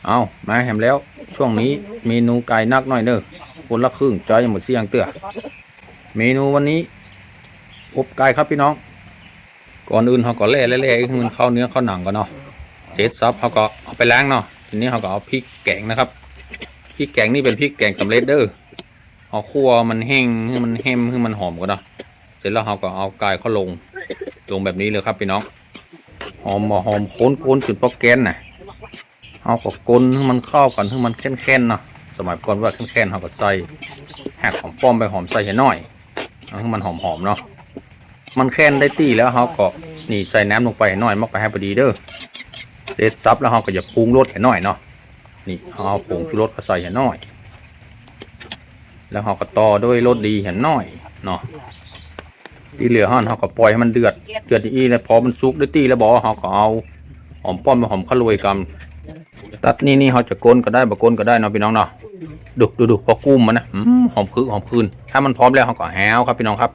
ເອົາ ມາແຮມແລ້ວ ຊ່ວງນີ້ເມນູໄກ່ໜັກໜ້ອຍເດີ ຄົນລະເຄິ່ງ ເຈົ້າຍັງບໍ່ຊິຫຍັງເທື່ອ. ເມນູວັນນີ້ ອົບໄກ່ຄັບພີ່ນ້ອງ. ກ່ອນອື່ນເຮົາກໍແລ່ໆ ໃຫ້ມັນເຂົ້າເນື້ອເຂົ້າໜັງກ່ອນເນາະ. ເສັດສັບເຮົາກໍເອົາໄປລ້າງເນາະ. ທີນີ້ເຮົາກໍເອົາພິກແກງນະຄັບ. ພິກແກງນີ້ເປັນພິກແກງສຳເລັດເດີ. ເຮົາຂົ້ວມັນແຫ້ງ ໃຫ້ມັນແຮມ ໃຫ້ມັນຫອມກ່ອນເນາະ. ເສັດແລ້ວເຮົາກໍເອົາໄກ່ເຂົ້າລົງ ລົງແບບນີ້ເລີຍຄັບພີ່ນ້ອງ. ຫອມບໍ່ຫອມ ຄົນໆ ຈົນປອກແກນນະ. ເຮົາກໍກົນໃຫ້ມັນເຂົ້າກັນ ໃຫ້ມັນແຄນໆ ເນາະ. ສະໄໝກ່ອນວ່າແຄນໆ ເຮົາກໍໃສ່ຮາກຫອມປ້ອມ ໃບຫອມໃສ່ໃຫ້ໜ້ອຍ ເອົາໃຫ້ມັນຫອມໆ ເນາະ. ມັນແຄນໄດ້ທີ່ແລ້ວ ເຮົາກໍນີ້ໃສ່ນ້ຳລົງໄປໃຫ້ໜ້ອຍ ມັກໄປໃຫ້ພໍດີເດີ. ເສັດສັບແລ້ວ ເຮົາກໍຈະປຸງລົດໃຫ້ໜ້ອຍເນາະ. ນີ້ເຮົາເອົາຜົງຊູລົດເຂົ້າໃສ່ໃຫ້ໜ້ອຍ ແລ້ວເຮົາກໍຕໍ່ດ້ວຍລົດດີໃຫ້ໜ້ອຍເນາະ. ທີ່ເຫຼືອຫັ້ນເຮົາກໍປ່ອຍໃຫ້ມັນເດືອດ ເດືອດອີ່ແລ້ວ ພໍມັນສຸກໄດ້ທີ່ແລ້ວບໍ ເຮົາກໍເອົາຫອມປ້ອມ ຫອມຂະໂລຍກຳ ຕັດນີ້ ນີ້ເຮົາຈະກົນກໍໄດ້ ບໍ່ກົນກໍໄດ້ເນາະພີ່ນ້ອງເນາະ. ດູ ດູ ດູ ພໍກຸ້ມມັນນະ ອືມ ຫອມຄຶກຫອມຄືນ. ຖ້າມັນພ້ອມແລ້ວ ເຮົາກໍແຫ້ວຄັບພີ່ນ້ອງຄັບ.